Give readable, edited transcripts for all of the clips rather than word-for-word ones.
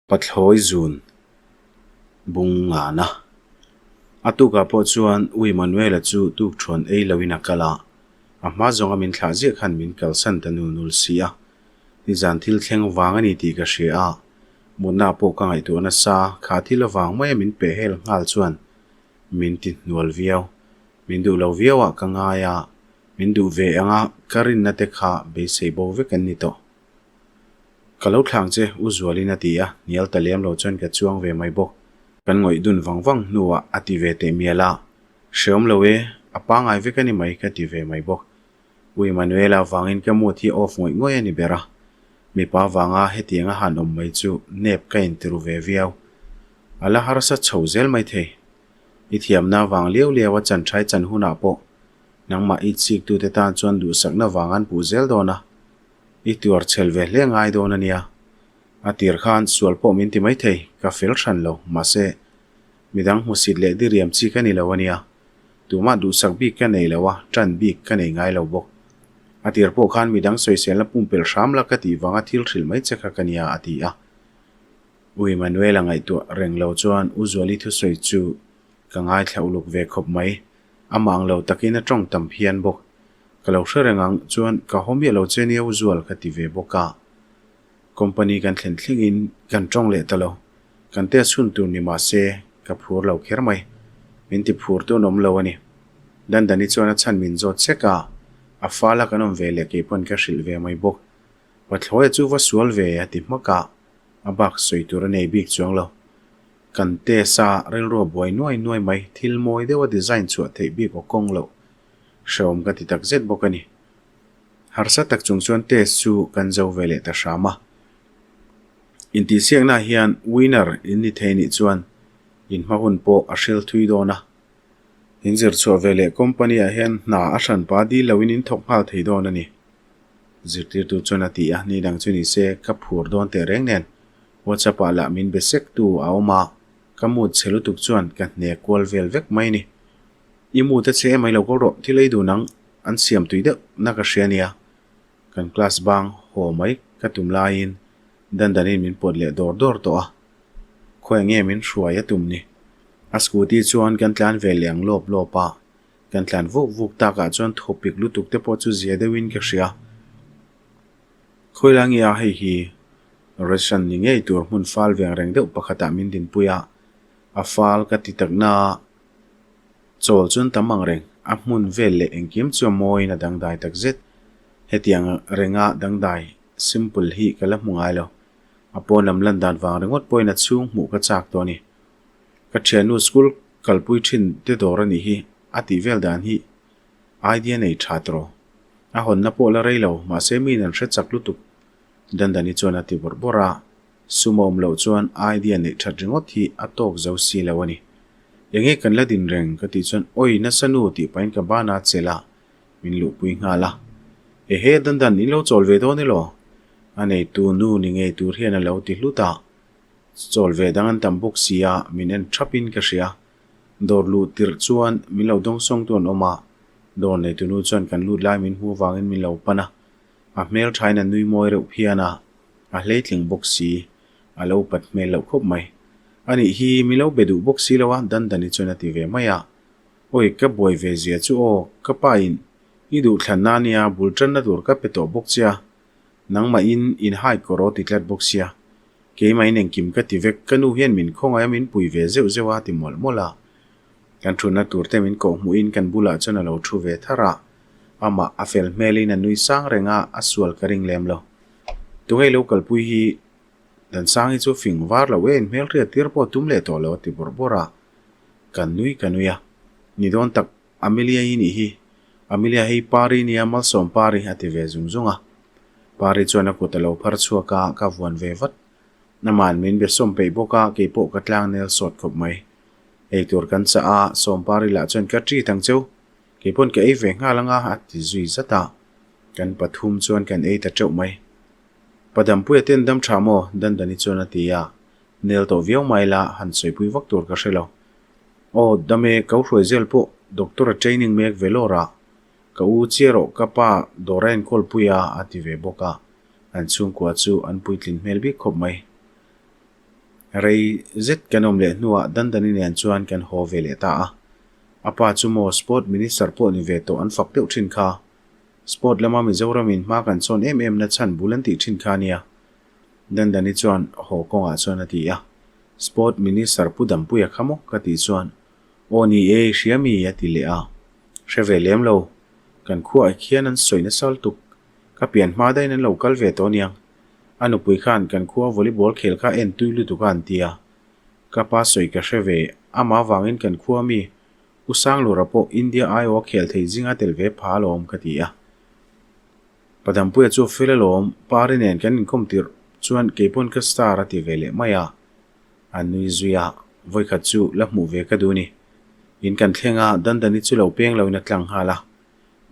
Pathlawi zun bung ngana. A tukah pawh chuan U Emmanuel-a chu tukthuan ei loin a kal a, a hma zawnga min thlah ziah khan min kalsan ta nul nul si a. Nizan thil thleng vang a ni tih ka hria a, mutna pawh ka ngaihtuah nasa, kha thil avang maia min peh hel nghal chuan min ti hnual viau. Min duh lo viau ah ka ngai a, min duh ve anga ka rinna te kha beisei bo vek an ni tawh. Ka lo thlang che, U Zualin a ti a, hnial ta lem lo chuan ka chuang ve mai bawk. Kan ngawih dun vang vang hnuah a ti ve teh mial a, Hreawm lo e, a pangai vek a ni mai ka ti ve mai bawk. U Emmanuela vangin ka mood hi off ngawih ngawih a ni ber a, mipa vanga hetiang a han awm mai chu nep ka intiru ve viau. A la harsa chho zel mai thei. I thiamna vang liau liau a chan thai chan hunah pawh nangmah i chhiktute tan chuan duhsakna vang an puh zel dawn a, I tuar chhel ve hle ngai dawn a nia. A tir khan sual pawh min ti mai thei, ka fel hran lo, mahse, midang hmusit leh diriam chi ka ni lo a nia. Tumah duhsak bik ka nei lo a, tan bik ka nei ngai lo bawk. A tir pawh khan midang sawiselna pumpelh hram la ka tih vanga thil hrilh mai che kha ka nia, a ti a. U Emmanuel-a ngaihtuah reng lo chuan U Zuali thusawi chu ka ngaithla uluk ve khawp mai. Amah ang lo takin a tawng tam phian bawk. Ka lo hre reng ang chuan ka haw miah lo che nia u Zual ka ti ve bawk a. Company kan thlen thlengin kan tawng leh ta lo. Kan test hun tur ni mah se ka phur lo kher mai. Min ti phur tu an awm lo a ni. Dandani chuan a chhan min zawt sek a, a fal a kan awm ve leh kei pawn ka hrilh ve mai bawk. Pathlawia chu va sual ve a ti hmak a, a bak sawi tur a nei bik chuang lo. Kan test a rilru a buai nuai nuai mai, thil mawi deuh a design chhuah theih bik aw kawng loh. Hrehawm ka ti tak zet bawk a ni. Harsa tak chung chuan test chu kan zo ve leh ta hram a. Intihsiakna hian winner in ni thei nih chuan in hma hun pawh a hril thui dawn a. In zir chhuah ve leh company ah hian hna a hranpa dil loin in thawk nghal thei dawn a ni. Zirtirtu chuan a ti a, ni dang chu ni se ka phur dawn teh reng nen WhatsApp ah lah min be sek tu a awm a, ka mood chhe lutuk chuan ka hne kual vel vek mai a ni. I mu te che emai lo ko rawh, thil ei dun ang, an siam tui deuh na ka hria nia. Kan class bang haw mai ka tum laiin Dandanin min pawt leh dawr dawr tawh a, khawi nge min hruai a tum ni. A scooty chuan kan tlan ve leh ang lawp lawp a, kan tlan vuk vuk takah chuan thawpik lutuk te pawh chu zia deuhin ka hria. Khawi la nge a hei hi restaurant ni ngei tur hmun fal veng reng deuh pakhatah min dinpui a, a fal ka ti takna a. Chawl chuan tam ang reng, a hmun vel leh engkim chu a mawiin a dangdai tak zet. Hetiang renga dangdai simple hi ka la hmu ngai lo. A pawn lam lan dan vang ringawt pawhin a chhung hmuh ka chak tawh a ni. Ka thiannu school kalpui thin te dawr a nih hi a tih vel dan hi idea nei tha tawh. A hawnna pawh la rei lo, mahse miin an hre chak lutuk. Dandani chuan a ti bawrh bawrh a. Sum a awm loh chuan idea neih that ringawt hi a tawk zo si lo a ni. Enge kan la din reng ka tih chuan awi nasa nu tih pahin ka bana chelh a, min luhpui nghal a. Ehe Dandan in lo chawl ve dawn elaw? A neitu nu ni ngei tur hian a lo ti hlut a. Chawl ve dang an tam bawk si a, min en thap in ka hria. Dawr luh tirh chuan min lo dawngsawng tu an awm a, dawr neitu nu chuan kan lut lai min hmu vangin min lo pan a. A hmel thain a nui mawi reuh phian a. A hleitling bawk si, a lo pat hmel loh khawp mai. A nih hi, mi lo be duh bawk si lo a, Dandani chuan a ti ve mai a. Awi, ka buai ve zia chu aw, ka pa in i duh thlanna ania, bul tanna tur ka pe tawh bawk che a, nangmah in in hai kawr aw ti tlat bawk sia. Keimah in engkim ka ti vek, ka nu hian min khawngaih a min pui ve zeuh zeuh a, a ti mawlh mawlh a. Kan thutna tur te min kawh hmuhin kan bulah chuan a lo thu ve thar a, amah a fel hmelin a nui sang reng a, a sual ka ring lem lo. Tunge lo kalpui hi Dansang hi chu fing var lo e, inhmel hriat tir pawh tum leh tawh lo a ti bawrh bawrh a, kan nui ka nui a. Ni dawn tak Amelia i nih hi, Amelia hei Pari nia Malsawm Pari a ti ve zung zung a. Pari chuan a kut a lo phar chhuak a, ka vuan ve vat. Nama'n min be sawm peih bawk a, kei pawh ka tlang nel sawt khawp mai. Ei tur kan chah a, Sawmpari lah chuan ka treat ang cheu, kei pawn ka ei ve nghal ang a a ti zui zat a. Kan pathum chuan kan ei ta teuh mai. Padampuia ten dam tha maw? Dandani chuan a ti a. Nel tawh viau mai la, han sawipui vak tur ka hre lo. Aw, dam e, ka u hruai zel pawh doctor a training mek ve lawr a. Ka u chiah rawh ka pa dawr a enkawl pui a, a ti ve bawk a. An chhungkua chu an puitlin hmel bik khawp mai. Rei zet kan awm leh hnuah Dandani nen chuan kan haw ve leh ta a. A pa chu maw Sport Minister pawh ni ve tawh an fak deuh thin kha. Sport lama Mizoramin hma kan chawn em em na chhan bul an tih thin kha nia. Dandani chuan haw kawngah chuan a ti a. Sport Minister Pu Dampuia kha maw ka tih chuan Aw ni e, i hria mi? a ti leh a. Hre ve lem lo. Kan khuaah khian an sawi nasa lutuk. Ka pian hma daihin an lo kal ve tawh aniang. A nupui khan kan khua volleyball khel kha en tui lutuk a an ti a. Ka pa sawi ka hre ve, amah vangin kan khua mi U Sanglura pawh India aiawh a khel thei zinga tel ve pha alawm ka ti a. Padampuia chu a fel alawm, Pari nen kan inkawm tirh chuan keipawn ka star a ti ve leh mai a. A nui zui a, vawikhat chu la hmuh ve ka duh ni. In kan thleng a, Dandani chu lo peng loin a tlang nghal a.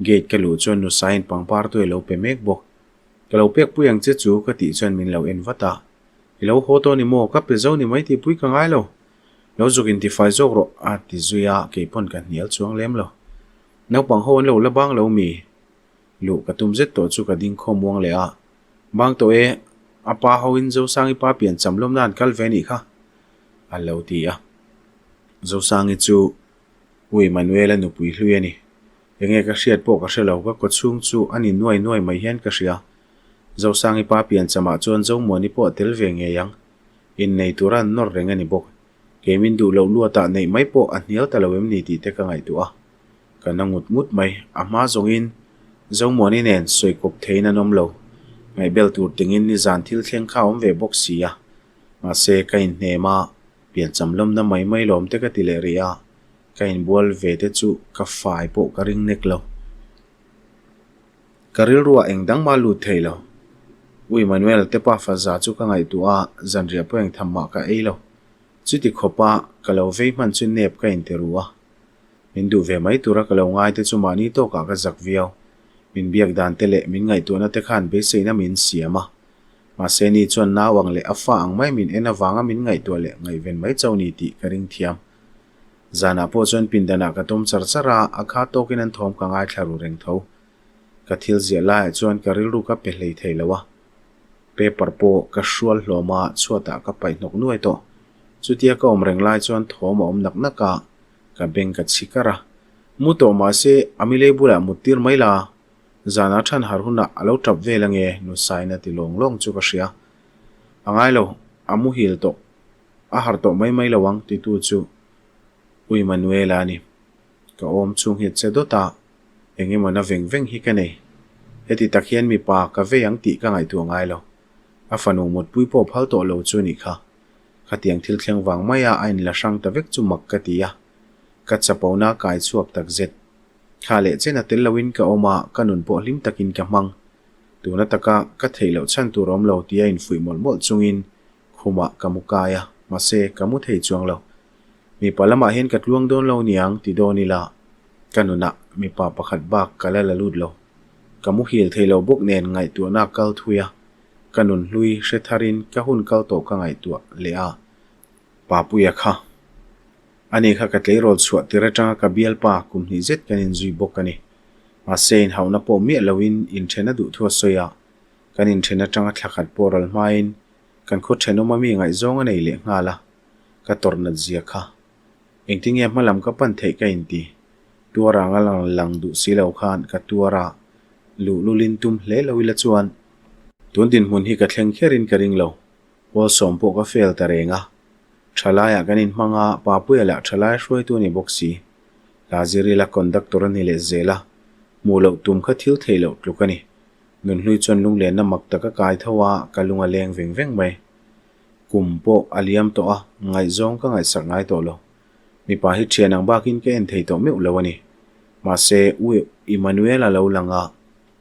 Gate ka luh chuan Nusaiin pangpar tuai lo pe mek bawk. Ka lo pek pui ang che chu ka tih chuan min lo en vat a. I lo haw tawh ni maw? Ka pe zo ni mai tih pui ka ngai lo. Lo zuk intifai zawk rawh a ti zui a, kei pawn ka hnial chuang lem lo. Naupang ho an lo la bang lo mi? Luh ka tum zet tawh chu ka ding khawm uang leh a. Bang tawh e, a pa hoin Zosangi pa pian cham lawmna an kal ve nih kha a lo ti a. Zosangi chu U Emmanuel-a nupui hlui a ni. Enge ka hriat pawh ka hre lo, ka kawchhung chu a ni nuai nuai mai hian ka hria. Zosangi pa pian chamah chuan Zomuani pawh a tel ve ngei ang. Innei tura an nawr reng a ni bawk. Kei min duh loh luatah neih mai pawh a hnial ta lo em ni tih te ka ngaihtuah a. Ka na ngut ngut mai. A hma zawngin Zomuani nen sawi kawp theiin an awm lo. Ngaihbel tur tingin nizan thil thleng kha a awm ve bawk si a. Mahse, ka inhnem a, piancham lawmna mai mai lawm te ka ti leh rih a. Ka inbual ve te chu ka fai pawh ka ring nek lo. Ka rilruah eng dang mah lut thei lo. U Emmanuel te pa faza chu ka ngaihtuah a, zanriah pawh eng tham mah ka ei lo. Chuti khawpa ka lo vei hman chu nep ka inti ru a. Min duh ve mai tura ka lo ngai te chu mahni tawkah ka zak viau. Min biak dan te leh min ngaihtuahna te khan beiseina min siam a. Mahse ni chuan nau ang leh a fa ang mai min en avanga min ngaihtuah leh ngaihven mai chauh ni tih ka ring thiam. Zanah pawh chuan pindanah ka tawm char char a, a kha tawkin an thawm ka ngaithla ru reng tho. Ka thil ziah laiah chuan ka rilru ka pe hlei thei lo a. Paper pawh ka hrual hlawm a, chhuatah ka paih hnawk nuai tawh. Chutia ka awm reng lai chuan thawm a awm nak nak a, ka beng ka chhi kar a. Mu tawh mahse a milei bulah mut tir mai la, zanah than har hunah a lo tap vel ange Nusain a ti lawng lawng chu ka hria. A ngai lo, a muhil tawh. A harh tawh mai mai lo ang titu chu U Emmanuela a ni. Ka awm chhung hi a che dawt a, eng emaw na veng veng hi ka nei. Heti tak hian mipa ka vei ang tih ka ngaihtuah ngai lo. A fanu mutpui pawh phal tawh lo chu nih kha. Khatiang thil thleng vang maia a inla hrang ta vek chu mak ka ti a. Ka chapona kai chhuak tak zet. Thla leh chen a tel loin ka awm a, ka nun pawh hlim takin ka hmang. Tuna taka ka theih loh chhan tur awm lo tia infuih mawlh mawlh chungin Khumah ka mu kai a, mahse ka mu thei chuang lo. Mipa lamah hian ka tluang dawn lo niang ti dawn ila, ka nunah mipa pakhat bak ka la la lut lo. Ka muhil thei lo bawk nen ngaihtuahna kal thui a, ka nun hlui hre tharin ka hun kal tawh ka ngaihtuah leh a. Papuia kha. Ani kha ka tleirawl chhuah tir atanga ka bialpa kum hnih zet kan inzui bawk a ni. Mahse inhauhna pawh miah loin inthen a duh thu a sawi a, kan inthen atanga thla khat pawh ral hmain Kan khaw thenawm a mi ngaihzawng a nei leh nghal a, ka tawrh nat zia kha. Engtinge hma lam ka pan theih ka inti. Tuar anga lang lang duh si lo khan ka tuar a, luhlulin tum hle lo ila chuan tun dinhmun hi ka thleng kherin ka ring lo. Pawlsawm pawh ka fail ta reng a. Thalaiah kan inhmang a, Papuia lah thalai hruaitu a ni bawk si. Hla zir ila conductor a ni leh zel a, hmuh loh tum kha thil theih loh tluk a ni. Nunhlui chuan lunglenna mak tak a kai tho a, ka lung a leng veng veng mai. Kum pawh a liam tawh a, ngaihzawng ka ngaihsak ngai tawh lo. Mipa hi thian ang bakin ka en thei tawh meuh lo a ni. Mahse, U Emmanuel-a lo lang a,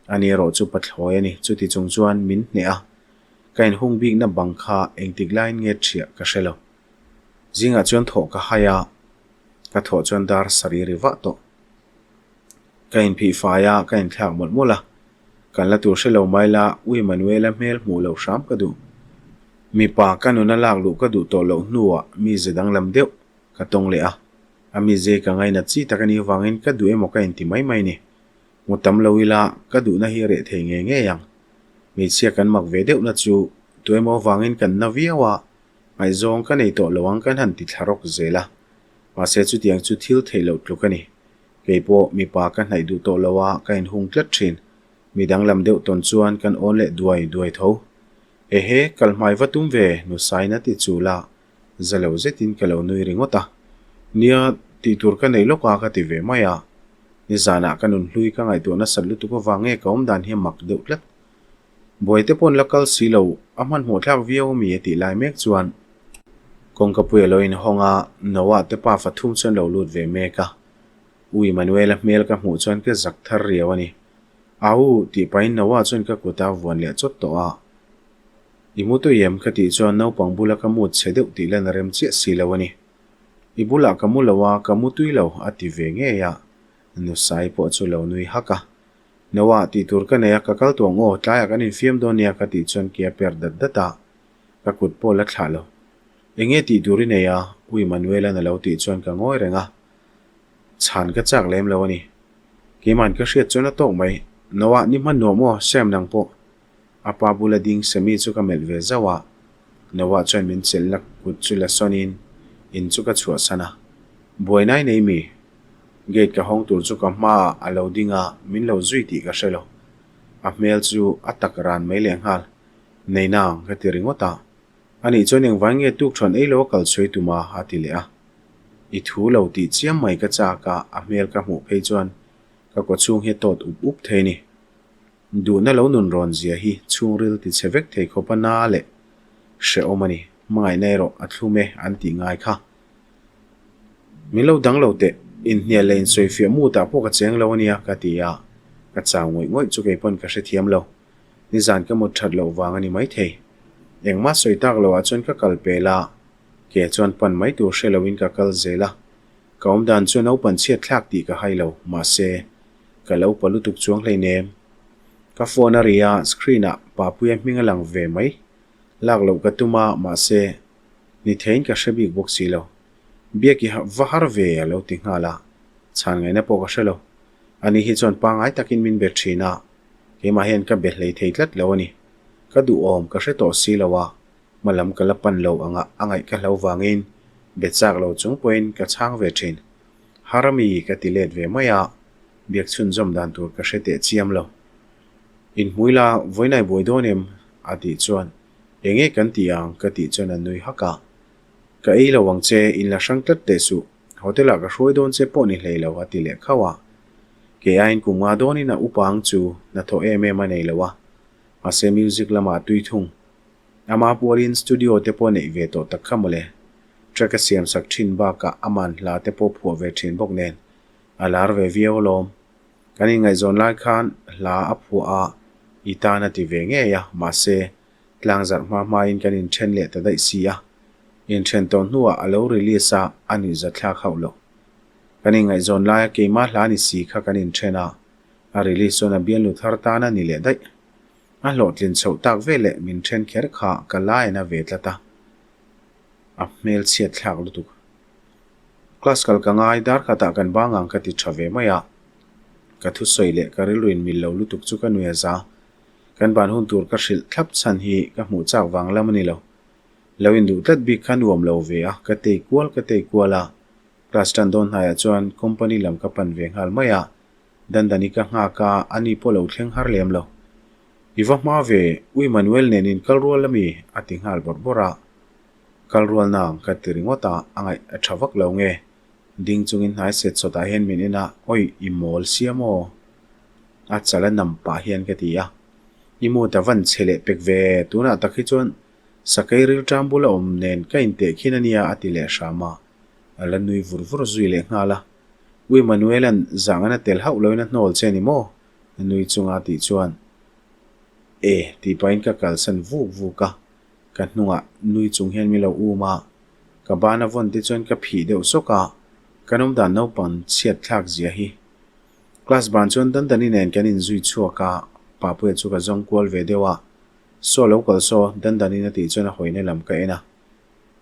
ani erawh chu pathlawi a ni. Chuti chung chuan min hneh a, ka inhung bikna bang kha engtik laiin nge thiah ka hre lo. Zingah chuan thawh ka hai a, ka thawh chuan dar sarih ri vah tawh. Ka inphih fai a, ka inthlak mawlh mawlh a. Kan la tur hre lo mai la, U Emmanuel-a hmel hmuh loh hram ka duh. Mipa ka nuna lak luh ka duh tawh loh hnuah mize danglam deuh ka tawng leh a. A mize ka ngainat chi tak a nih avangin ka duh emaw ka inti mai mai ni. Hmu tam lo ila, ka duhna hi reh thei ngei ngei ang. Hmeichhia kan mak ve deuhna chu tuemaw avangin kan na viau a. Ngaihzawng ka nei tawh lo ang kan han ti thla rawk zel a. Mahse chutiang chu thil theih loh tluk a ni. Kei pawh mipa ka hnaih duh tawh lo a, ka inhung tlat thin. Mi danglam deuh tawn chuan kan awn leh duai duai tho. Ehe, kal hmai va tum ve, nu Saina ti chul a, za lo zetin ka lo nui ringawt a. Nia, tih tur ka nei lawk a ka ti ve mai a. Nizanah ka nunhlui ka ngaihtuah nasat lutuk avang nge ka awmdan hi a mak deuh tlat. Buaite pawn la kal si lo, a hmanhmawh thlak viau ami a tih lai mek chuan kawngkapui a lo inhawng a, Noah te pa fathum chuan lo lut ve mek a. U Emmanuel-a hmel ka hmuh chuan ka zak thar riau a ni. Au tih pahin Noah chuan ka kut a vuan leh chawt tawh a. I mu tui em? ka tih chuan naupang bula ka mut chhe deuh tih lan a rem chiah si lo a ni. I bulah ka mu lo a, ka mu tui lo a ti ve ngei a. Nusai pawh chu lo nui hak a. Noah, tih tur ka nei a, ka kal tuang aw, tlaiah kan infiam dawn nia ka tih chuan ke a per dat dat a, ka kut pawh la thlah lo. Eng nge tih tur i nei a? U Emmanuel-a'n a lo tih chuan ka ngawi reng a, chhan ka chak lem lo a ni. Keima'n ka hriat chuan a tawk mai. Noah, ni hman nuam aw, Sam nang pawh. A pa bula ding Sammy chu ka melh ve zauh a, Noah chuan min chelhna kut chu la sawnin in chu ka chhuahsan a. Buaina i nei mi? Gate ka hawng tur chu ka hmaah a lo ding a, min lo zui tih ka hre lo. A hmel chu a tak ran mai leh nghal. Nei nang ka ti ringawt a. Anih chuan engvai nge tukthuan ei lo a kal chhuai tum a? a ti leh a. I thu lo tih chiam mai ka chak a, a hmel ka hmuh phei chuan ka kawchhung hi a tawt up up thei a ni. Duhna lo nun rawn zia hi chhungril ti chhe vek thei khawp a na leh hrehawm a ni. Hmangaihna erawh a thlum e an tih ngai kha. Min lo dang lo teh, inhnial leh insawifiah mutah pawh ka cheng lo a nia ka ti a, ka chau ngawih ngawih chu kei pawn ka hrethiam lo. Nizan ka mut that loh vang a ni maithei. Engmah sawi tak loah chuan ka kal pel a, ke chuan pan mai tur hre loin ka kal zel a. Ka awmdan chu naupan chhiat thlak tih ka hai lo, mahse, Ka lo pa lutuk chuang hleinem. Ka phone a ri a, screen ah Papuia hming a lang ve mai. Lak loh ka tum a, mahse, ni theiin ka hre bik bawk si lo. Biak i va har ve a lo ti nghal a, chhan ngaihna pawh ka hre lo. Ani hi chuan pangngai takin min be thin a, keimah hian ka be hlei thei tlat lo a ni. Ka duhawm ka hre tawh si lo a, hma lam ka la pan lo anga a ngaih ka hlo vangin be chak lo chung pawhin ka chhang ve thin. Harami ka ti let ve mai a, biak chhunzawm dan tur ka hre teh chiam lo. Inhmui la, vawiinai buai dawn em? a tih chuan, Eng nge kan ti ang? ka tih chuan a nui hak a. Ka ei lo ang che, in la hrang tlat teh suh, hotel ah ka hruai dawn che pawh ni hlei lo a ti leh khauh a. Kei aiin kum nga dawnin a upa ang chu hnathawh em em a nei lo a, mahse music lamah a tui thung. Ama pualin studio te pawh neih ve tawh tak kha mawle. Track a siam sak thin bakah aman hla te pawh phuah ve thin bawk nen a lar ve viau alawm. Kan inngaihzawn lai khan hla a phuah a, i tan a ti ve ngei a, mahse tlangzarh hma hmain kan inthen leh ta daih si a. Inthen tawh hnuah a lo release a, a nuihzatthlak hauh lo. Kan inngaihzawn laia keimah hla ni si kha kan inthen a, a release chuan a bialnu thar tan a ni leh daih. A hlawhtlin chhoh tak veleh min then kher kha ka lain a ve tlat a, a hmel chhiat thlak lutuk. Class kal ka ngai dar khatah kan bang ang ka ti tha ve mai a, ka thusawi leh ka rilru in mil lo lutuk chu ka nui a za. Kan ban hun tur ka hrilh thlap chhan hi ka hmuh chak vang lam a ni lo. Lo induh tlat bik kha nuam lo ve a, ka tei kual ka tei kual a, class tan dawn hnaiah chuan company lam ka pan ve nghal mai a, Dandani ka nghak a, ani pawh lo thleng har lem lo. I va hma ve, Ui Manuel nen in kal rual ami? a ti nghal bawrh bawrh a. Kal rual nang ka ti ringawt a, a ngaih a tha vak lo nge? Ding chungin hnai set sawtah hian min en a, Awi, i mawl sia maw? A chal a nam pah hian ka ti a. I mood a van chhe leh pek ve, tunah tak hi chuan sakei rilṭam bula awm nen ka inteh khin a nia a ti leh hram a, a la nui vur vur zui leh nghal a. U Emmanuel-a'n zangana tel hauh loin a hnawl che ni maw? A nui chunga tih chuan, E! tih pahin ka kalsan vuk vuk a, ka hnungah nui chung hian min lo um a, ka ban a vawn te chuan ka phih deuh sawk a, kan awmdan naupang chhiat thlak zia hi. Class ban chuan Dandani nen kan inzui chhuak a, Papuia chu ka zawng kual ve deuh a, Saw lo kal saw, Dandani'n a tih chuan a hawina lam ka en a.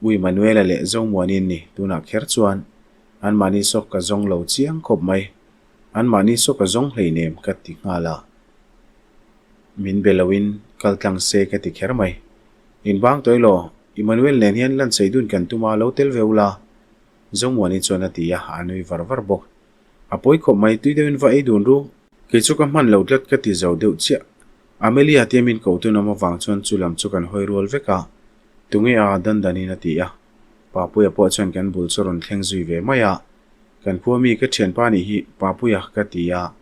Ui Manuela leh Zomuanin ni tunah kher chuan anmahni saw ka zawng lo chiang khawp mai. Anmahni saw ka zawng hleinem ka ti nghal a. Min be loin kal tlang se ka ti kher mai. In bang tawi law? Emmanuel nen hian lanchei dun kan tum a, lo tel ve ula. Zomuani chuan a ti a, a nui var var bawk. A pawi khawp mai, tui deuhin va ei dun ru. Kei chu ka hman lo tlat ka ti zo deuh chiah. Amelia tia min ko tun awm avang chuan chu lam chu kan hawi rual vek a. Tunge a, Dandanin a ti a. Papuia pawh chuan kan bul chu rawn thleng zui ve mai a. Kan khua mi ka thianpa nih hi Papuia ka ti a,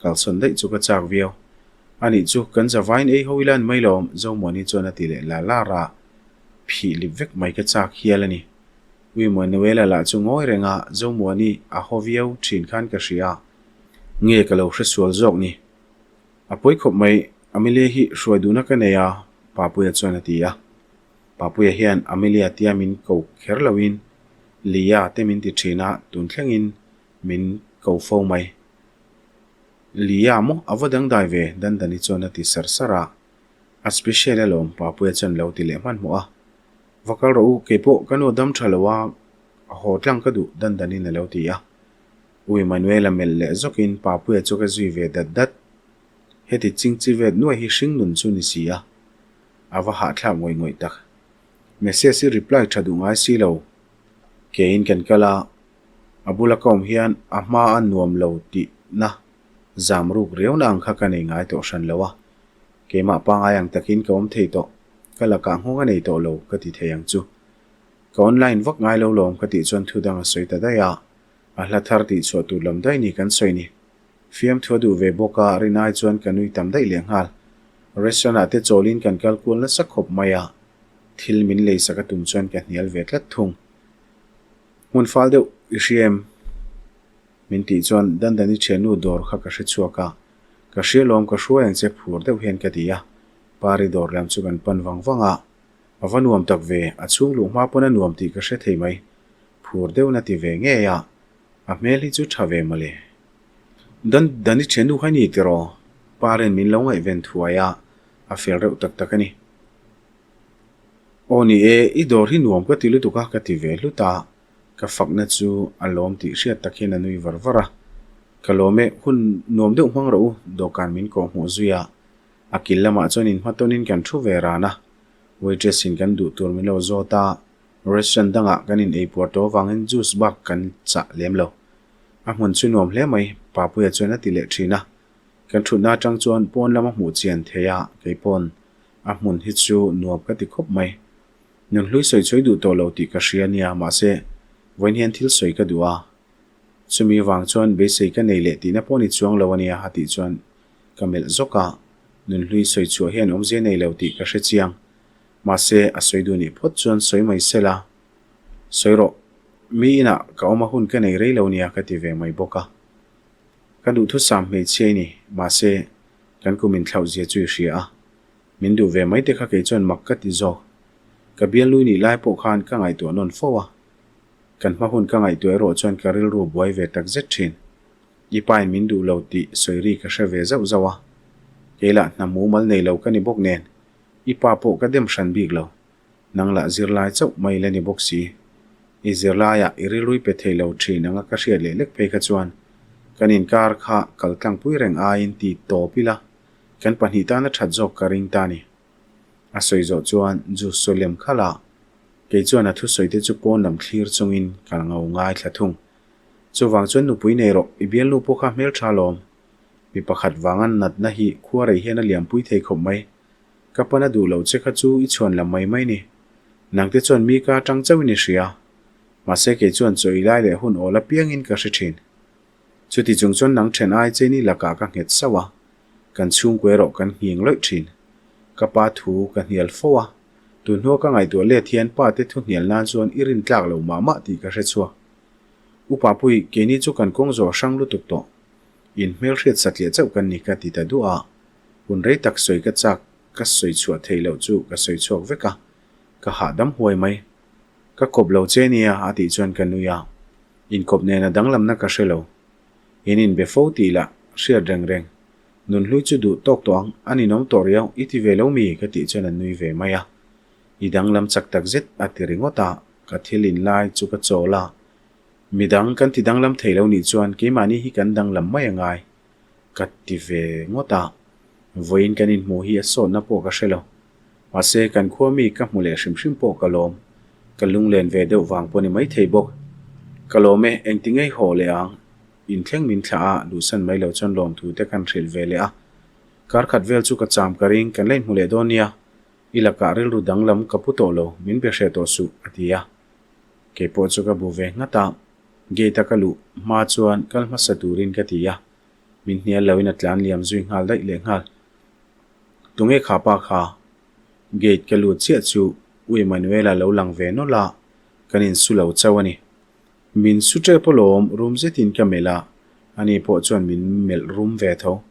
kalsawn daih chu ka chak viau. Anih chu, kan zavain ei ho ila an mai lawm, Zomuani chuan a ti leh la la ra. Phih lip vek mai ka chak hial a ni. Ui Manuela lah chu ngawi reng a, Zomuani a haw viau thin khan ka hria. Nge ka lo hre sual zawk ni? A pawi khawp mai, Amelia hi hruai duhna ka nei a, Papuia chuan a ti a. Papuia hian Amelia tia min ko kher loin Lia te min ti thin a, tun thlengin min ko fo mai. Lia maw a va dangdai ve, Dandani chuan a ti sar sar a. A special alawm, Papuia chuan lo ti leh hmanhmawh a. Va kal rawh u, keipawh ka nu dam tha lo a, haw tlang ka duh, Dandanin a lo ti a. U Emmanuel-a melh leh zawkin Papuia chu ka zui ve dat dat. Heti chingchi vet nuai hi hring nun chu ni si a, a va hahthlak ngawih ngawih tak. Message i reply tha duh ngai si lo. Keiin kan kal a, a bula ka awm hian a hma a nuam lo tihna zam ruk riauna ang kha ka nei ngai tawh hran lo a. Keimah pangai ang takin ka awm thei tawh, ka lakah nghawng a nei tawh lo ka ti thei ang chu. Ka online vak ngai lo lawm ka tih chuan thu dang a sawi ta daih a, a hla thar tih chhuah tur lam daih ni kan sawi ni. Fiamthu a duh ve bawk a, rinai chuan ka nui tam daih leh nghal. Restaurant ah te chawlin kan kal kual nasa khawp mai a, thil min leisak a tum chuan ka hnial ve tlat thung. Hmun fal deuh i hria em? Min tih chuan Dandani thiannu dawr kha ka hre chhuak a, ka hria lawm ka hruai ang che phur deuh hian ka ti a, Pari dawr lam chu kan pan vang vang a, a va nuam tak ve, a chhung luh hma pawn a nuam tih ka hre thei mai, phur deuhin a ti ve ngei a, a hmel hi chu tha ve mawle. Dan Dani thiannu kha i ni tiraw? Pari'n min lo ngaihven thuai a, a fel reuh tak tak a ni. Aw ni e, i dawr hi nuam ka ti lutuk a ka ti ve hlut a, Ka fakna chu a lawm tih hriat tak hian a nui var var a. Ka lawm e, hun nuam deuh hmang rawh u, dawhkan min kawh hmuh zui a. A kil lamah chuan inhmatawnin kan thu ve ran a. Waitress in kan duh tur min lo zawt a, restaurant dangah kan in eipuar tawh avangin juice bak kan chah lem lo. A hmun chu nuam hle mai, Papuia chuan a ti leh thin a. Kan thutna atang chuan pawn lama hmuh chian thei a, keipawn a hmun hi chu nuam ka ti khawp mai. Nunhlui sawi sawi duh tawh lo tih ka hria nia, mahse, vawiin hian thil sawi ka duh a. Chumi vang chuan beisei ka nei leh tihna pawh ni chuang lo ania a tih chuan ka melh zawk a, nunhlui sawi chhuah hian awmzia nei lo tih ka hre chiang. Mahse, a sawi duh nih phawt chuan sawi mai sela. Sawi rawh, mi inah ka awm a hun ka nei rei lo nia ka ti ve mai bawk a. Ka duhthusam hmeichhia i ni, mahse, kan kum inthlauh zia chu i hria a. Min duh ve mai te kha kei chuan mak ka ti zawk. Ka bialnui nih lai pawh khan ka ngaihtuah nawn fo a. Kan hma hun ka ngaihtuah erawh chuan ka rilru buai ve tak zet thin. I pain min duh lo tih sawi ri ka hre ve zauh zauh a. Kei lah hna mumal nei lo ka ni bawk nen i pa pawh ka dem hran bik lo. Nang lah zirlai chauh mai la ni bawk si. I zirlaiah i rilrui pe thei lo thin anga ka hriat leh lek phei kha chuan kan inkar kha kal tlangpui reng aiin ti tawp ila. Kan pahnih tana that zawk ka ring ta ni. A sawi zawh chuan juice sawi lem khalh a, kei chuan a thusawi te chu pawn lam thlir chungin ka ngo ngaithla thung. Chuvang chuan nupui nei rawh, i bialnu pawh kha hmeltha lawm. Mi pakhat vanga natna hi khua rei hian a liampui thei khawp mai. Ka pana duh loh che kha chu i chhuan lam mai mai ni. Nangte chuan mi ka atang chauhin i hria. Mahse kei chuan chaw i lai leh hun awl apiangin ka hre thin. Chuti chung chuan nang then ai che ni lakah ka nghet sauh a, kan chhungkua erawh kan nghing lawih thin. Ka pa thu ka hnial fo a, tun hnua ka ngaihtuah let hian pa te thu hnial nan chuan i rin tlak lo mah mah tih ka hre chhuak. U Papui, keini chu kan kawng zawh hrang lutuk tawh. In hmelhriat satliah chauh kan ni ka ti ta duah a, hun rei tak sawi ka chak ka sawi chhuah theih loh chu ka sawi chhuak vek a, ka hahdam huai mai. Ka kawp lo che nia a tih chuan ka nui a. Inkawp nena danglamna ka hre lo. In inbe fo tih lah hriat reng reng. Nunhlui chu duh tawk tawh ang, a ninawm tawh riau, i ti ve lo mi? ka tih chuan a nui ve mai a. I danglam chak tak zet a ti ringawt a, ka thil inlai chu ka chawl a. Midang kan ti danglam thei lo nih chuan keimahni hi kan danglam mai a ngai ka ti ve ngawt a. Vawiin kan inhmuh hi a sawtna pawh ka hre lo. Mahse, kan khua mi ka hmu leh hrim hrim pawh ka lawm. Ka lunglen ve deuh vang pawh ni maithei bawk. Ka lawm e, engti ngei haw leh ang? Inthleng min thlah a, duhsan mai lo chuan lawmthu te kan hrilh ve leh a. Kar khat vel chu ka cham ka ring, kan la inhmu leh dawn nia. I lakah rilru danglam ka pu tawh lo, min be hreh tawh suh, a ti a. Kei pawh chu ka bu ve nghat a, gate a ka luh hma chuan kal hmasa turin ka ti a, min hnial loin a tlan liam zui nghal daih leh nghal. Tunge kha pa kha? Gate ka lut chiah chu U Emmanuela lo lang ve nawlh a, kan insu lo chauh a ni. Min su tep alawm rum zetin ka melh a, ani pawh chuan min melh rum ve tho.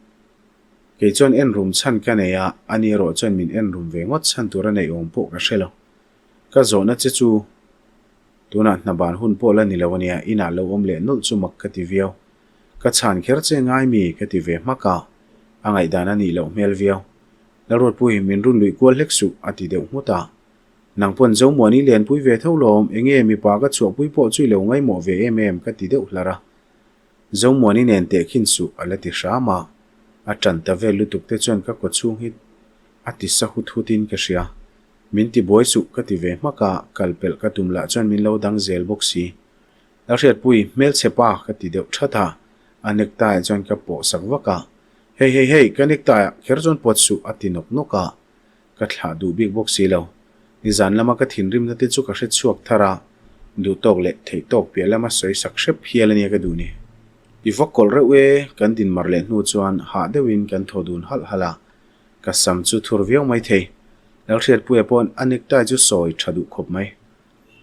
Kei chuan en rum chhan ka nei a, ani erawh chuan min en rum ve ngawt chhan tur a neih awm pawh ka hre lo. Ka zawhna che chu tunah hna ban hun pawh la ni lo ania, inah lo awm leh nawlh chu mak ka ti viau. Ka chhan kher che ngai mi ka ti ve hmak a, a ngaihdan a nih loh hmel viau. Lalruatpui, min run luih kual hlek suh a ti deuh nghut a. Nang pawn Zomuani lenpui ve tho lawm, enge mipa ka chhuahpui pawh chu i lo ngaihmawh ve em em ka ti deuh hlar a. Zomuani nen tehkhin suh a la ti hram a, a ṭan ta vel lutuk te chuan ka kawchhung hi a ti sa hut hut in ka hria. Min ti buai suh ka ti ve hmak a, kal pelh ka tum lah chuan min lo dang zel bawk si. Lalhriatpui, hmelchhe pa ka ti deuh that a, a necktie ah chuan ka pawh sak vak a. Hei hei hei, ka necktie ah kher chuan pawt suh a ti nawk nawk a, ka thlah duh bik bawk si lo. Nizan lama ka thinrimna te chu ka hre chhuak thar a, duh tawk leh theih tawk piah lama sawi sak hrep hial ania ka duh ni. I va kawlh reuh e, kan din mar leh hnu chuan hah deuhin kan thaw dun halh halh a, ka sam chu thur viau mai thei. Lalhriatpuia paw'n a necktie chu sawi tha duh khawp mai.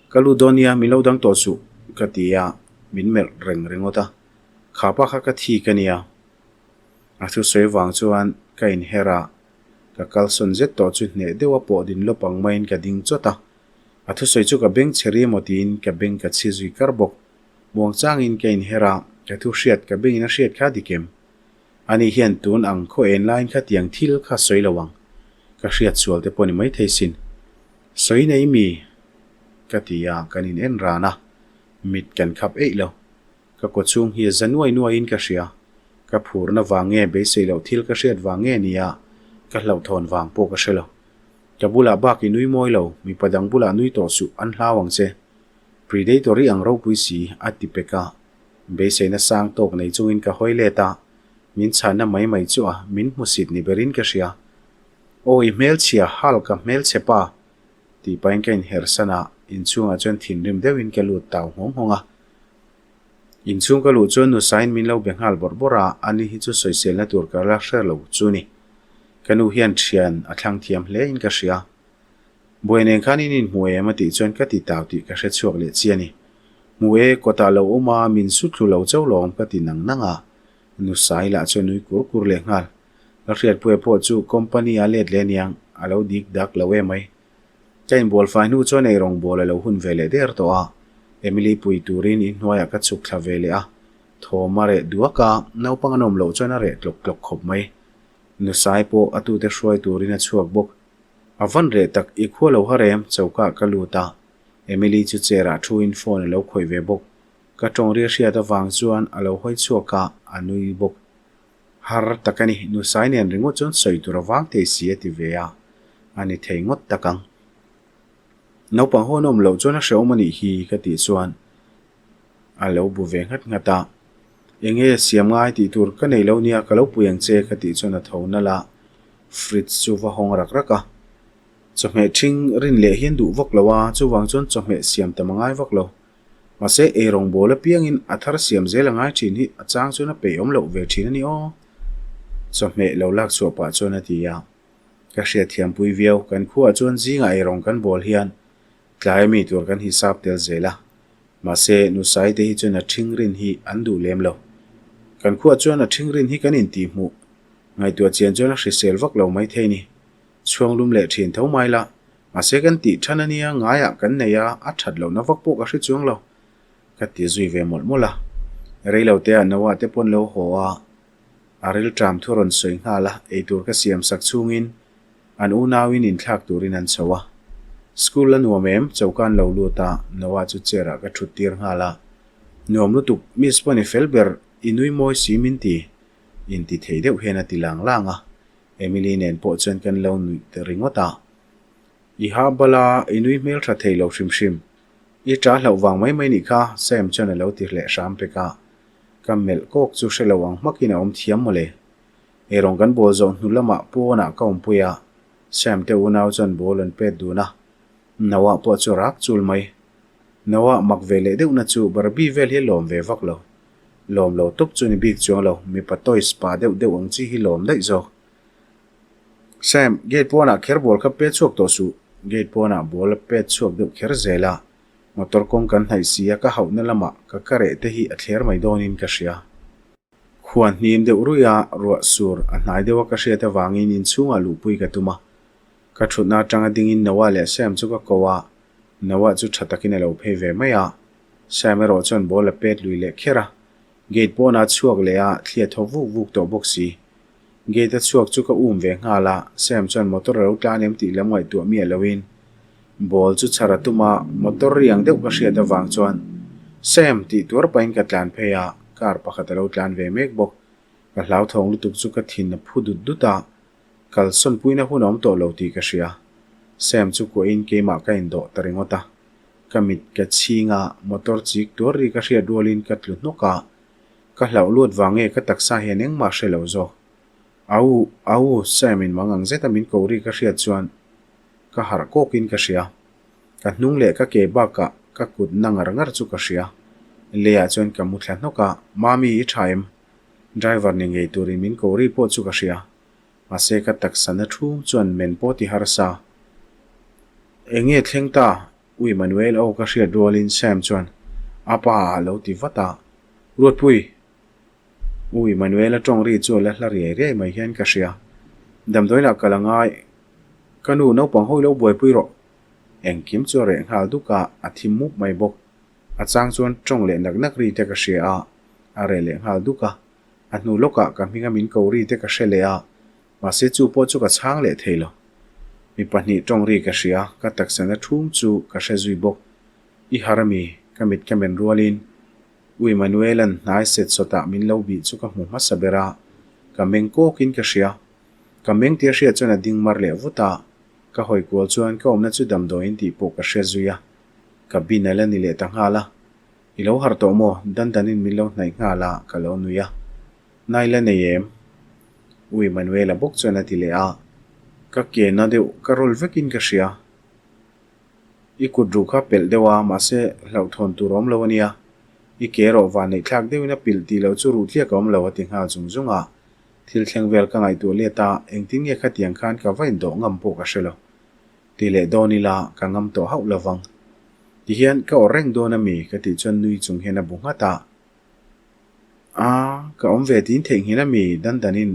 Ka lut dawn nia, min lo dang tawh suh, ka ti a, min melh reng ringawt a. Kha pa kha ka thik a nia. A thusawi vang chuan ka inher a, ka kalsawn zet tawh chu hneh deuh a pawh din lawp ang maiin ka ding chawt a. A thusawi chu ka beng chhe ri emaw tiin ka beng ka chhi zui kar bawk. Muangchangin ka inher a, ka thu hriat ka bengin a hriat kha dik em? Ani hian tun ang khaw en laiin khatiang thil kha sawi lo ang. Ka hriat sual te pawh ni maithei sin. Sawi nei mi? Ka ti a, kan in en ran a, mit kan khap eih lo. Ka kaw chhung hi a za nuai nuaiin ka hria. Ka phurna vang nge beisei loh thil ka hriat vang nge nia, ka hlauhthawn vang pawh ka hre lo. Ka bulah bak i nui mawi lo, mipa dang bulah nui tawh suh, an hlau ang che. Predator i ang ropui si, a ti pek a. Beiseina sang tawk nei chungin ka hawi let a, min chhanna mai mai chu a, min hmusit ni berin ka hria. Aw i hmelchhia hal ka hmelchhe pa! Tih pahin ka inhersan a, inchhungah chuan thinrim deuhin ka lut tau nghawng nghawng a. Inchhung ka luh chuan nusain min lo be nghal bawrh bawrh a, ani hi chu sawiselna tur ka la hre lo chu ni. Ka nu hian thian a thlang thiam hle in ka hria. Buai nen khan in inhmu em a tih chuan ka ti tau tih ka hre chhuak leh chi a ni. Hmu e, kawtah lo awm a, min su thlu lo chauh lawm ka ti nang nang a. Nusai lah chuan nui kur kur leh nghal. Ka hriatpuia pawh chu company a let leh aniang, a lo dik dak lo em mai. Ka inbual fai hnu chuan ei rawngbawl a lo hun ve leh der tawh a, Emily pui turin inhnuaiah ka chhuk thla ve leh a, thawm a reh duak a, naupang an awm loh chuan a reh tlawk tlawk khawp mai. Nusai pawh a tute hruai turin a chhuak bawk. A van reh tak, i khua lo har em? Choka ka lut a, Emily chu chair ah thuin phone a lo khawih ve bawk. Ka tawng ri a hriat avang chuan a lo hawi chhuak a, a nui bawk. Har tak a ni, Nusai nen ringawt chuan sawi tur a vang thei si a ti ve a, a ni thei ngawt tak ang. Naupang ho an awm loh chuan a hrehawm a nih hi ka tih chuan a lo bu ve nghat nghat a. Enge siam ngai tih tur ka nei lo nia ka lo pui ang che ka tih chuan a tho nalh a, fridge chu va hawng rak rak a. Chawhmeh ṭhing rin leh hian duh vak lo a, chuvang chuan chawhmeh siam tam a ngai vak lo. Mahse, ei rawngbawl apiangin a thar siam zel a ngai thin hi a chang chuan a peihawm loh ve thin a ni aw. Chawhmeh lo lak chhuah pah chuan a ti a. Ka hriatthiampui viau, kan khuaah chuan zingah ei rawng kan bawl hian tlai ami tur kan hisap tel zel a. Mahse, Nusai te hi chuan a ṭhing rin hi an duh lem lo. Kan khuaah chuan a ṭhing rin hi kan intihhmuh ngaihtuah chian chuan a hrisel vak lo maithei ni. Chhuanglum leh thin tho mai la, mahse kan tih than a nia, ngaiah kan nei a, a that lohna vak pawh ka hre chuang lo, ka ti zui ve mawlh mawlh a. Reiloteah Noah te pawn lo haw a, a rilṭam thu rawn sawi nghal a, eitur ka siam sak chhungin an unauin inthlak turin an chho a. School a nuam em? Choka an lo lut a, Noah chu chair ah ka thut tir nghal a. Nuam lutuk, Miss pawn i fel ber, i nui mawi si min ti, inti thei deuh hian a ti lang lang a. Emily nen pawh chuan kan lo nuih ta ringawt a. I ha bal a, i nui hmel tha thei lo hrim hrim. I ṭah hlauh vang mai mai nih kha, Sam chuan a lo ti hleh hram pek a. Ka melh kawk chu hre lo ang hmakin a awm thiam mawle. Eirawng kan bawl zawh hnu lamah pawnah ka awmpui a, Sam te unau chuan ball an pet dun a, Noah pawh chu rak chul mai. Noah mak ve leh deuhna chu Barbie vel hi a lawm ve vak lo. Lawm lo tawp chu ni bik chuang lo, mipa toys pa deuh deuh ang chi hi lawm daih zawk. Sam, gate pawnah kher ball kha pet chhuak tawh suh. Gate pawnah ball a pet chhuak deuh kher zel a, motor kawng kan hnaih si a ka hauhna lamah ka kareh te hi a thler mai dawnin ka hria. Khua hnim deuh ruih a, ruah sur a hnai deuh a ka hriat avangin inchhungah luhpui ka tum a. Ka thutna atanga dingin Noah leh Sam chu ka ko a, Noah chu tha takin a lo phei ve mai a. Sam erawh chuan ball a pet lui leh kher a, gate pawnah a chhuak leh a, thli a thaw vuk vuk tawh bawk si. Gate a chhuak chu ka um ve nghal a, Sam chuan motor a lo tlan em tih lam ngaihtuah miah loin ball chu chhar a tum a, motor ri ang deuh ka hriat avang chuan Sam tih tuar pahin ka tlan phei a, car pakhat a lo tlan ve mek bawk. Ka hlauthawng lutuk chu ka thin a phu dut dut a, kalsawn puina hun a awm tawh lo tih ka hria. Sam chu kuahin keimah ka indawh ta ringawt a, ka mit ka chhing a, motor chik tuar ri ka hriat rualin ka tlu hnawk a, Ka hlauh luat vang nge ka taksa hian engmah hre lo zawk. Au, au, Sam in mang ang zeta min ko ri ka hriat chuan ka harh kawkin ka hria. Ka hnung leh ka ke bakah ka kut na ngar ngar chu ka hria. Leiah chuan ka mu thla hnawk a, Mami i tha em? Driver ni ngei turin min ko ri pawh chu ka hria. Mahse ka taksa na thum chuan men pawh ti harsa. Enge thleng ta? Ui Manuel aw ka hriat rualin Sam chuan a pa a lo ti vat a, Ruatpui! Ui Manuel a tawng ri chu a la hla riai riai mai hian ka hria. Damdawiinah kal a ngai. Ka nu naupang hawi lo buaipui rawh. Engkim chu a reh nghal duk a, a thim mup mai bawk. A chang chuan tawng leh nak nak ri te ka hria a, a reh leh nghal duk a. A hnu lawkah ka hminga min ko ri te ka hre leh a, Mahse chu pawh chu ka chhang leh thei lo. Mi pahnih tawng ri ka hria, ka taksa na thum chu ka hre zui bawk. I har ami, ka mit ka men rualin Ui Manuela'n hnai set sawtah min lo bih chu ka hmu hmasa ber a, ka meng kawkin ka hria. Ka meng tia hriat chuan a ding mar leh vut a, ka hawi kual chuan ka awmna chu damdawiin tih pawh ka hre zui a, ka bin a la ni leh ta nghal a. I lo har tawh maw? Dandanin min lo hnaih nghal a, ka lo nui a. Nai la nei em? Ui Manuela bawk chuan a ti leh a, ka ke na deuh ka rawl vekin ka hria. I kut ruh kha pelh deuh a, mahse hlauhthawn tur a awm lo a nia. I ke erawh van neih thlak deuhin a pilh tih loh chu ruh tliak a awm lo a ti nghal zung zung a. Thil thleng vel ka ngaihtuah let a, engtin nge khatiang khan ka va indawh ngam pawh ka hre lo. Ti leh dawn ila ka ngam tawh hauh lovang. Tihian ka awrh reng dawn a mi ka tih chuan nui chung hian a bu nghat a. A, ka awm ve tiin theihnghilh a mi Dandanin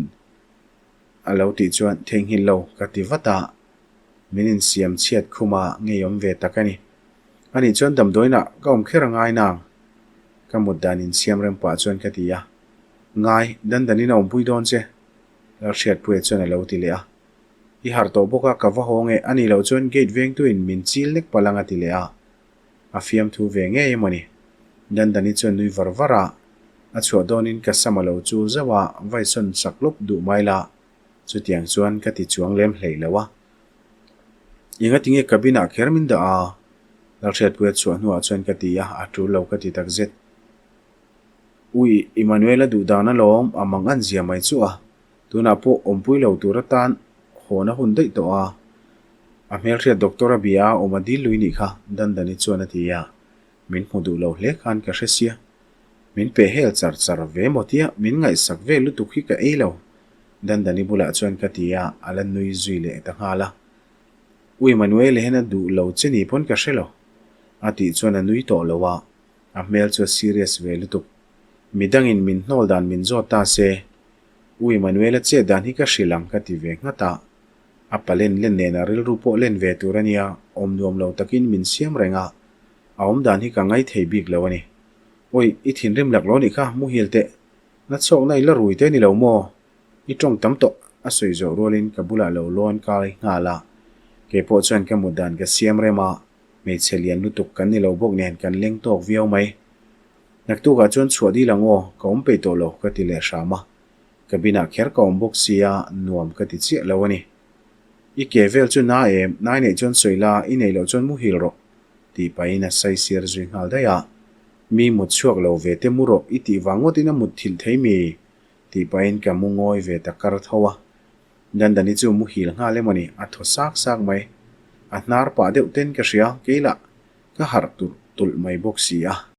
a lo tih chuan theihnghilh lo ka ti vat a, min insiam chhiat khum a ngei awm ve tak a ni. Anih chuan damdawiinah ka awm kher a ngai nang? Ka mut dan insiam rem pah chuan ka ti a, Ngai, Dandanin a awmpui dawn che Lalhriatpuia chuan a lo ti leh a. I harh tawh bawk a, ka va haw nge anih loh chuan gate vengtuin min chil nek palh ang a ti leh a. A fiamthu ve ngei emaw ni? Dandani chuan nui var var a, a chhuah dawnin ka sam a lo chul zauh a, vaisawn sak lawp duh mai la, chutiang chuan ka ti chuang lem hlei lo a. Engati nge cabin ah kher min dah a? Lalhriatpuia chhuah hnuah chuan ka ti a, a tul lo ka ti takzet. Ui, Emmanuel-a duh dan alawm, a mang an zia mai chu a. Tunah pawh awmpui lo tur atan hawn a hun daih tawh a, a hmelhriat doctor a bia a awm a dil lui nih kha, Dandani chuan a ti a, min hmu duh lo hle khan ka hre sia. Min pe hel char char ve maw tia min ngaihsak ve lutuk hi ka ei lo, Dandani bulah chuan ka ti a, a la nui zui leh ta nghal a. Ui Manuel hian a duh lo che ni pawn ka hre lo, a tih chuan a nui tawh lo a, a hmel chu a serious ve lutuk. Midangin min hnawl dan min zawt ta se, Ui Manuela chet dan hi ka hrilh ang ka ti ve nghat a. A pa len len nen a rilru pawh len ve tur a nia, awm nuam lo takin min siam reng a, a awm dan hi ka ngai thei bik lo a ni. Ui, i thinrim lak lo nih kha, muhil teh. Na chhawkna i la rui te ni lo maw? I tawng tam tawh, a sawi zawh rualin ka bulah lo lawn kai nghal a. Kei pawh chuan ka mut dan ka siam rem a, hmeichhe lian lutuk kan ni lo bawk nen kan leng tawk viau mai. Naktukah chuan chhuah dil ang aw, ka awm peih tawh lo ka ti leh hram a. Cabin ah kher ka awm bawk sia, nuam ka ti chiah lo a ni. I ke vel chu na em, nai neih chuan sawi la, i neih loh chuan muhil rawh, tih pahin a sai sir zui nghal daih a. Mi mut chhuak lo ve te mu rawh i tih vang ngawtin a mut thilh thei mi? tih pahin ka mu ngawi ve ta kar tho a. Dandani chu muhil nghal emaw ni, a thaw sak sak mai. A hnar pah deuh ten ka hria, keilah ka harh tulh tulh mai bawk si a.